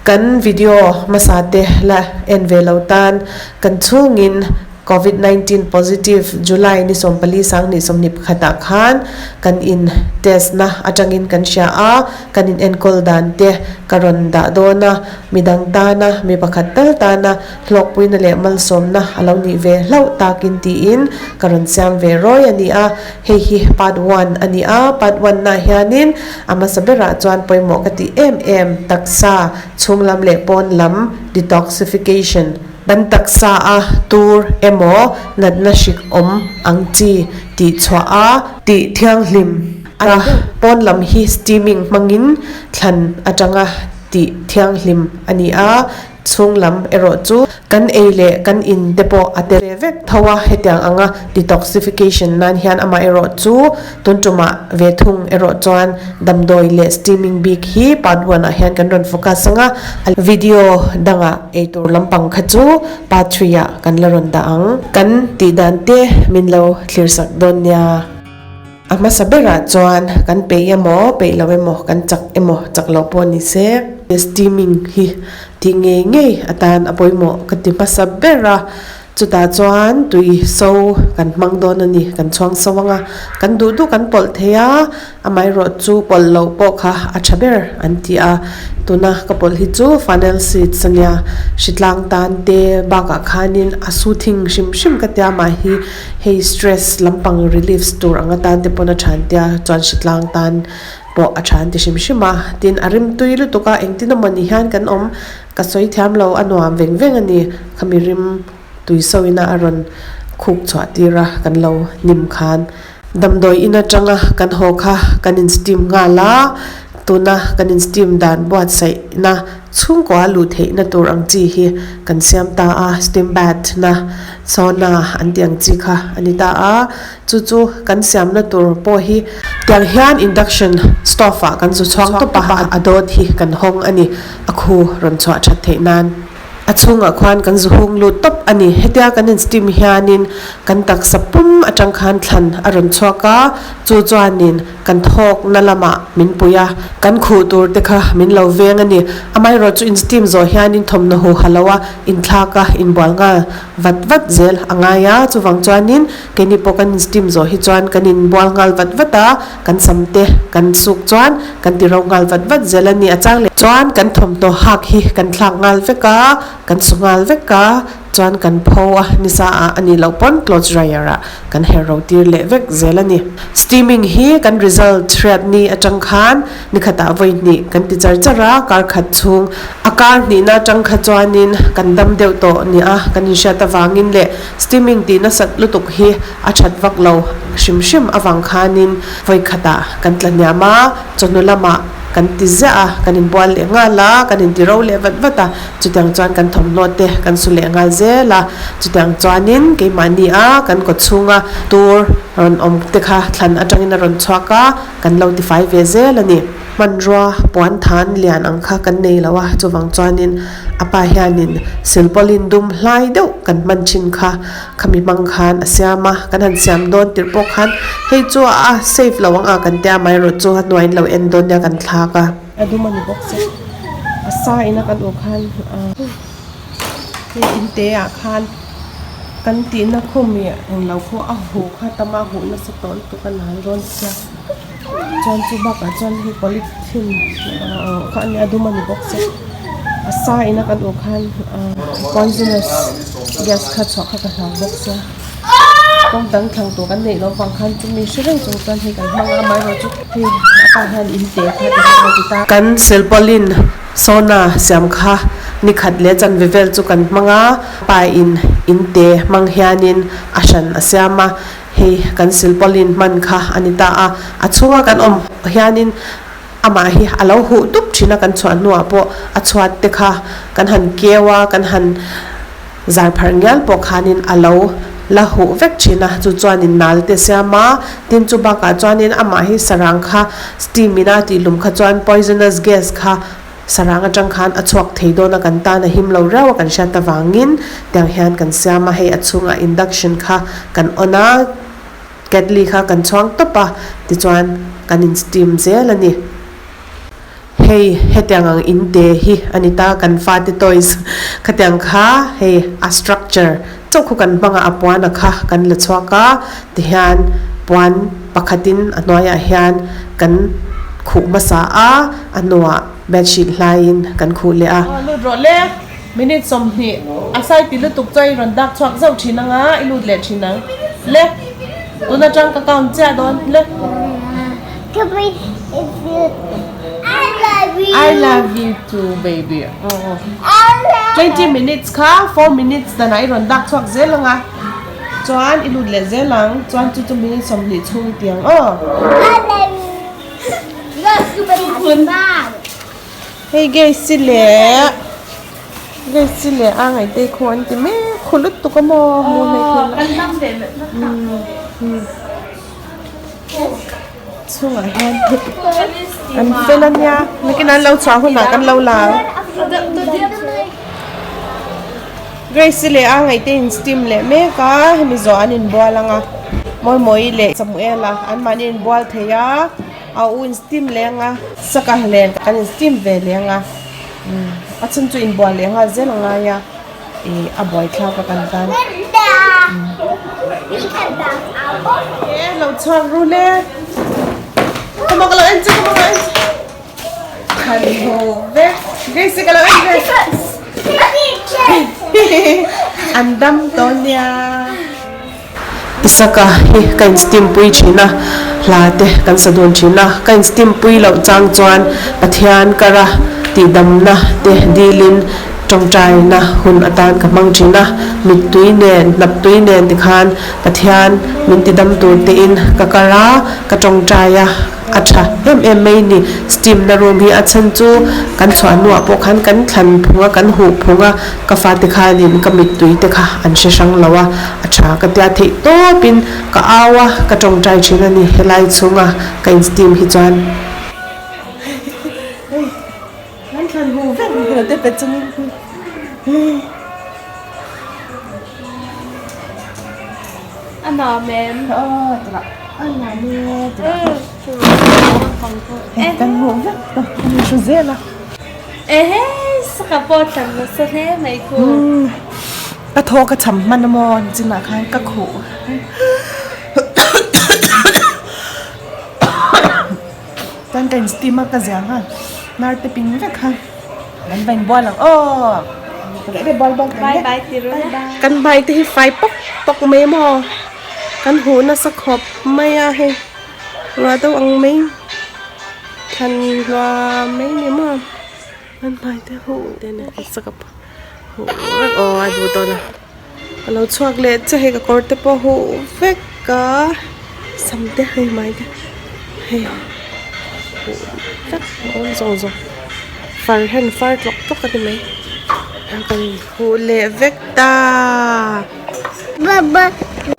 Kan video hmasa te la en ve lo tan kan chhungin Covid 19 positive July ni 14 2021 ah khan kan in test na atangin kan hria a, kan in enkawl dan te ka rawn dah dawn a, midang tana mi pakhat tal tana hlawkpuina leh malsawmna a lo nih ve hlauh takin tiin ka rawn siam ve rawi a ni a, hei hi part one a ni a, part one nah hianin a hmasa berah chuan pawimawh ka tih em em taksa chhunglam leh pawn lam detoxification kan taksa a tur emaw natna hrik awm ang chi tih chhuah a tih thianghlim a pawn lam hi steaming hmangin thlan atanga tih thianghlim a ni a. Chhung lam erawh chu kan ei leh kan in te pawh a tel ve vek tho a, hetiang anga detoxification nan hian amah erawh chu tun tumah ve thung erawh chuan damdawi leh steaming bik hi part one ah hian kan rawn focus ang a, video dangah eitur lampang kha chu part three ah kan la rawn dah ang. Kan tih dan te min lo thlir sak dawn nia. A hmasa berah chuan kan peih emaw peih lo emaw kan chak emaw chak lo pawh ni se. Steaming hi tih ngei ngei atan a pawimawh ka ti hmasa ber a, chutah chuan tui so kan hmang dawn a ni, kan chhuang so ang a, kan duh duh kan pawlh thei a, amaherawhchu pawlh loh pawh kha a tha ber an ti a. Tuna ka pawlh hi chu funnel seeds a nia, hritlang tan te bakah khanin a soothing hrim hrim ka tia mah hi hei stress lampang reliefs tur ang atan te pawn a than tia chuan hritlang tan pawh a than ti hrim hrim a, tin a rim tui lutuk a engtin emawni hian kan awm ka sawi thiam lo a nuam veng veng a ni khami rim tui sawina a rawn khuk chhuah tir a kan lo hnim khan. Damdawi in atanga kan haw kha kan in steam nghal a, tuna kan in steam dan buatsaihna chhungkua luh theihna tur ang chi hi kan siam ta a, steam bath na sauna an tih ang chi kha a ni ta a, chu chu kan siamna tur pawh hi tiang hian induction stove ah kan zu chhuak tawp a, a dawt hi kan hawng a ni, a khu rawn chhuah that theih nan. A chhungah khuan kan zu hung lut tawp a ni. Hetia kan in steam hianin kan taksa pum atang khan thlan a rawn chhuak a, chu chuanin kan thawkna lamah min pui a, kan khuh tur te kha min lo veng a ni. Amaherawh chu in steam zawh hianin thawmhnaw huh ha lo a, inthlak a, inbual nghal vat vat zel a ngai a, chuvang chuanin keini pawh kan in steam zawh hi chuan kan inbual nghal vat vat a, kan sam te kan suk chuan kan ti ro nghal vat vat zel a ni. A chang leh chuan kan thawmhnaw hak hi kan thlak nghal vek a, kan su nghal vek a, chuan kan pho a nisa ah a nih loh pawn clothes dryer ah kan her ro tir leh vek zel a ni. Steaming hi kan result hriat ni atang khan ni khatah vawi hnih kan ti char char a, kar khat chhung a kar hnihna atang kha chuanin kan dam deuh tawh nia kan inhriat avangin leh steaming tih nasat lutuk hi A that vak lo hrim hrim avang khanin vawi khatah kan tla hniam a, chawhnu lamah kan ti ziah a, kan inbual leh nghal a, kan inti ro leh vat vat a, chutiang chuan kan thawmhnaw te kan su leh nghal zel a, chutiang chuanin keimahni a kan kaw chhunga tur rawn awm te kha thlan atangin a rawn chhuak a, kan lo tifai ve zel a ni. Hmanrua puan than lian ang kha kan nei lo a, chuvang chuanin a pa hianin silpaulin dum hlai deuh kan hman thin kha Khami hmang khan a siam a, kan han siam dawn tirh pawh khan hei chu a safe lo ang a kan tia amaherawh chu a hnuaiin lo en dawn nia kan thlak a. A dum a ni bawk che a sa ina kan uh khan hei in te ah khan kan tihna khum ih englo pawh a huh kha tam a huh nasa tawh lutuk a nal dawn sia chuan chu bakah chuan hei polythene kha a nia a dum a ni bawk che a sa ina kan uh khan poisonous gas kha chhuah kha ka hlau bawk sia kawng dang thlang tur kan neih loh vang khan chumi hre reng chung chuan hei kan hmang a amaherawhchu hei a pa hian in te kha ti hian a ti ta. Kan silpaulin sauna siam kha ni khat leh chanve vel chu kan hmang a pa in in te hmang hianin a hran a siam a hei kan silpaulin hman kha a ni ta a a chhunga kan awm hianin Amah hi a lo huh dup thin a, kan chhuah hnuah pawh a chhuat te kha kan han keu a, kan han zar pharh ngial pawh khanin a lo la huh vek thin a, chu chuanin nal te siam a, tin chu bakah chuanin amah hi sarang kha steam in a tihlum kha chuan poisonous gas kha sarang atang khan a chhuak thei dawn a, kan tan a him lo riau a kan hriat avangin tiang hian kan siam a, hei a chhungah induction kha kan on a. Ketli kha kan chhuang tawp a, tichuan kan in steam zel a ni. Hei hetiang ang in te hi a ni ta, kan fate toys khatiang kha hei a structure chauh khu kan hmang a, a puan a kha kan la chhuak a, tihian puan pakhatin a hnuaiah hian kan khuh hmasa a, a hnuah bedsheet hlaiin kan khuh leh a. Aw lut rawh le, minute 20 a sai ti lutuk chuan i rawn dak chhuak zauh thin anga i lut leh thin ang le, tun atang ka count chiah dawn le. I love you too baby aw 20 minutes kha 4 minutes danah i rawn dak chhuak zel anga chuan i lut leh zel ang chuan chu chu minute 20 chhung i ti ang aw. Hei Grace leh Grace leh a ngaihte khu an ti mek khu lutuk a maw hmu hlei thei lo. Chhungah hian an fel a nia nakin an lo chhuah hunah kan lo la ang. Grace leh a ngaihte in steam leh mek a hemi zawh an inbual ang a Mawimawii leh Samuela anmahni inbual thei a. A u in steam leh anga saka len kan in steam ve leh anga a chhun chu inbual leh nghal zel a ngai a ih a buaithlak a kan tan e lo chhuak ru le khawmah ka lo en che khawmah ka lo en che khan haw vek Grace ka lo en ve an dam tawh nia. Isaka hi ka in steam pui thin a, hla te kan sa dun thin a, ka in steam pui loh chang chuan Pathian kara tihdamna te dilin tawngtaina hun atan ka hmang thin a, mittui nen, hnaptui nen tikhan Pathian min tidam tur tein ka kar a, ka tawngtai a. A tha em em mai ni. Steam na room hi a chhan chu kan chhuah hnuah pawh khan kan thlan phung a, kan huh phung a, ka fate khanin ka mittui te kha an hre hrang lo a, a tha ka tia theih tawpin ka au a, ka tawngtai thin a ni helai chhunga ka in steam hi chuan. Hei kan thlan huh vek hmel te pe chungin. A nuam em? Aw tah a nuam e tah. Hei kan hmuh vek tawh a ni hru zel a. Ehe saka pawh thlan nasa hle mai khu. Ka thaw ka cham hman a maw nichinah khan ka khuh. Chuan ka in steam a ka zia nghal hnar te ping vek kha kan va inbual ang aw. Bye bye ti ru la. Kan bike te hi fai pawk pawk mai a maw kan huh nasa khawp mai a hei ruah deuh ang mai thlan hluam mai ni maw kan bike te huh te nen saka huh vek aw a duh tawh lo ka lo chhuak leh chiah hei ka kawr te pawh huh vek a sam te hei hmai te hei huh vek a awm zawng zawng far hian far tlawk tlawk a ni mai a kan huh leh vek ta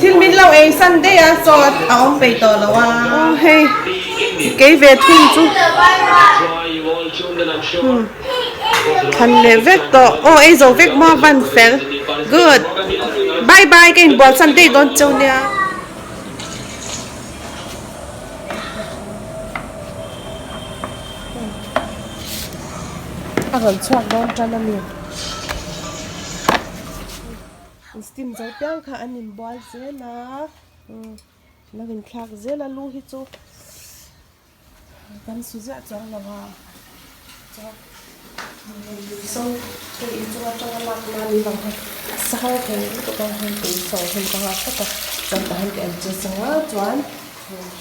thil min lo ei san daih a chaw a awm peih tawh lo a aw hei kei ve thung chu thlan leh vek tawh aw ei zo vek maw van fel good bye bye ka inbual san daih dawn cheu nia. A rawn chhuak dawn tan a ni. Steam zo piang kha an inbual zel a lo inthlak zel a lu hi chu kan su ziah chuang lo a chuan so hei inchung atanga lak nan in vang hian a sa har thei lutuk a hei tui so hun ka nghak phawt a chuan tah hian ka adjust ang a chuan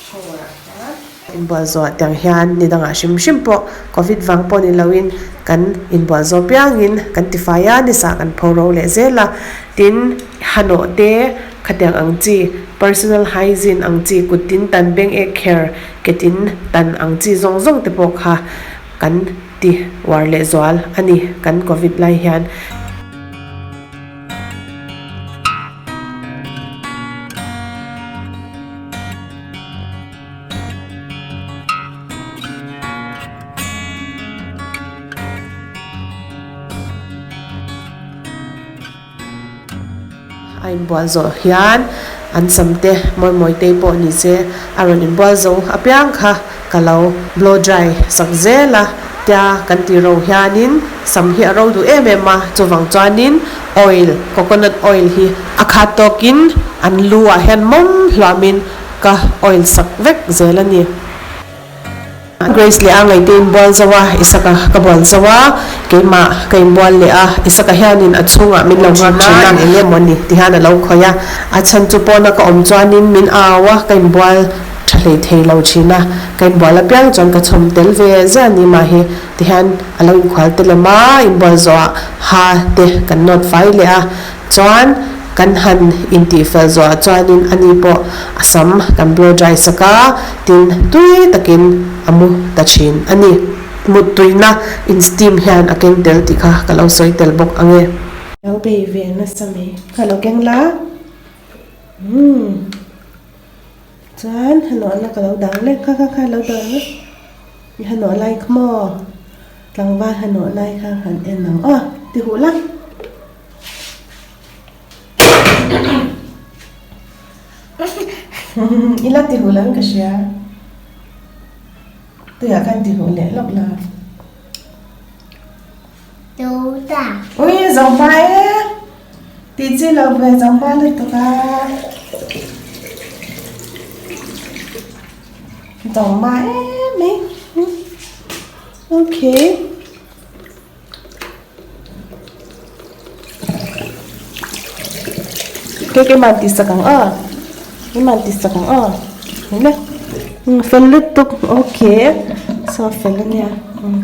shower ah hian inbual zawh tiang hian ni dangah hrim hrim pawh covid vang pawh ni loin kan inbual zawh piangin kan tifai a ni sah kan pho ro leh zel a tin hanawh te khatiang ang chi personal hygiene ang chi kut tin tan beng ek kher ke tin tan ang chi zawng zawng te pawh kha kan ti uar leh zual a ni kan covid lai hian. A inbual zawh hian an sam te mawi mawi te pawh ni se a rawn inbual zo apiang kha ka lo blow dry sak zel a. Tia kan tih ro hianin sam hi a ro duh em em a, chuvang chuanin oil, coconut oil hi a khat tawkin an lu ah hian mawm hluamin ka oil sak vek zel a ni. Grace leh a ngaihte inbual zo a, Isaka ka bual zo a, keimah ka inbual leh a, Isaka hianin a chhungah min lo nghak thin a, eng emaw ni ti hian a lo khawih a, a chhan chu pawna ka awm chuanin min au a, ka inbual tha hlei thei lo thin a, ka inbual apiang chuan ka chhawm tel ve ziah ni mah hi ti hian a lo inkhual tel em a, inbual zawhah ha te kan nawt fai leh a, Chuan kan han intihfel zawhah chuanin ani pawh a sam kan blow dry sak a, tin tui takin a mu ta thin a ni. Mut tuina in steam hian a keng tel tih kha ka lo sawi tel bawk ang e. Lo bei ve nasa mai. Kha lo keng la. Umm. Chuan hanawhna ka lo dang leh kha kha kha lo dang a. I hanawh lai kha maw? Tlangval hanawh lai kha han en ang aw. Ti huh la. I la ti huh lo in ka hria. Tuiah khan ti huh leh lawk la. Ui zo hma e. Ti chi lo ve zo hma lutuk a. Zo hma em mai. Okay. Ke keimah ti sak ang aw keimah ti sak ang aw ni le umm fel lutuk okay saw fel ania umm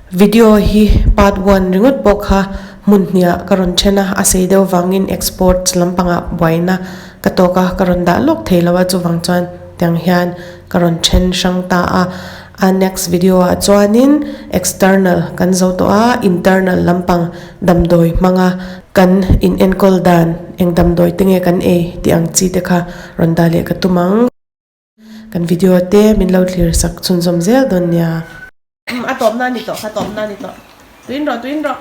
Video hi part one ringawt pawh kha hmun hniah ka rawn then a a sei deuh vangin exports lampangah buaina ka tawk a ka rawn dah lawk thei lo a chuvang chuan tiang hian ka rawn then hrang ta a. A next video ah chuanin external kan zo tawh a, internal lampang damdawi hmanga kan in enkawl dan eng damdawi te nge kan ei tih ang chi te kha rawn dah leh ka tum ang. Kan video te min lo thlir sak chhunzawm zel dawn nia. A tawpna a ni tawh kha tawpna a ni tawh. Tuin rawh tuin rawh.